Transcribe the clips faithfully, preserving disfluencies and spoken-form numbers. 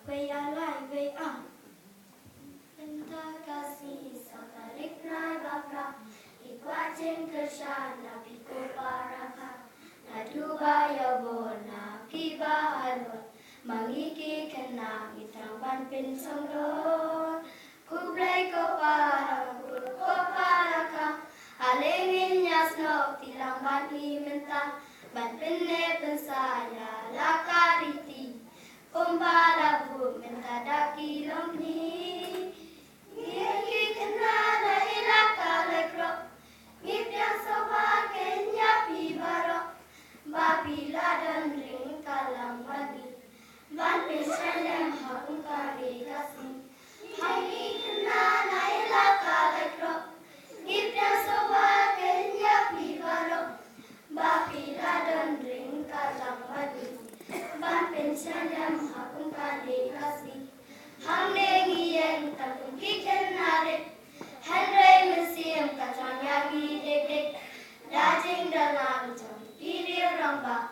Wei a lai wei a. Mynta ka sngi saw tarik bnai ba phra, ngi kwah jingkyrshan na phi ko para kha. Naduh ba ïa bor na phi baroh, ma ngi ki khynnah ngi thrang ban pynshong dor. Khublei ko para kur ko para kha, ale ngin ïasnoh kti lang bad ngi mynta, ban pynneh pynsah ïa la ka riti. Kumba la buh mynta da ki longkmie. Ngi ki khynnah na Elaka Laitloh, ngi pdiang sngewbha khein ïa phi baroh, ba phi la don ryngkat lang bad ngi, ban pynshai lem ha kum kane ka sngi. Ngi ki khynnah na Elaka Laitloh, ngi pdiang sngewbha khein ïa phi baroh, ba phi la don ryngkat lang bad ngi, ban pynshai lem ha kum kane ka sngi. Hangne ngi ïeng tang kum ki khynnah rit, hynrei mynsiem ka thrang ïa ngi dik dik. Da jingdon lang jong ki riew rangbah,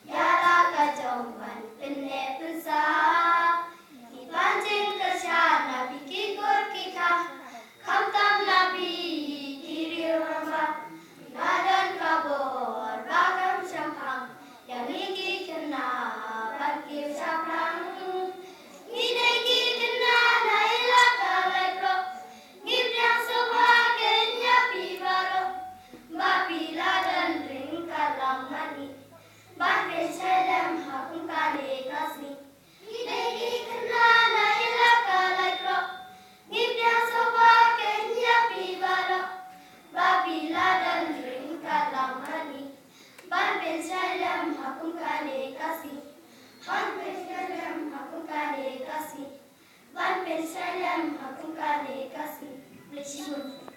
ïa la ka jong ban pynneh pynsah. Ngi pan jingkyrshan na phi ki kur ki kha, khamtam na phi ki riew rangbah. Ba don ka bor ba kham shemphang, ïa ngi ki khynnah ban kiew shaphrang. Ngi dei ki khynnah na Elaka Laitloh, ngi pdiang sngewbha khein ïa phi baroh, ba phi la don ryngkat lang bad ngi, ban pynshai lem ha kum kane ka sngi. Ngi dei ki khynnah na Elaka Laitloh, ngi pdiang sngewbha khein ïa phi baroh, ba phi la don ryngkat lang bad ngi, ban pynshai lem ha kum kane ka sngi. Ban pynshai lem ha kum kane ka sngi. Ban pynshai lem ha kum kane ka sngi. Khublei shibun.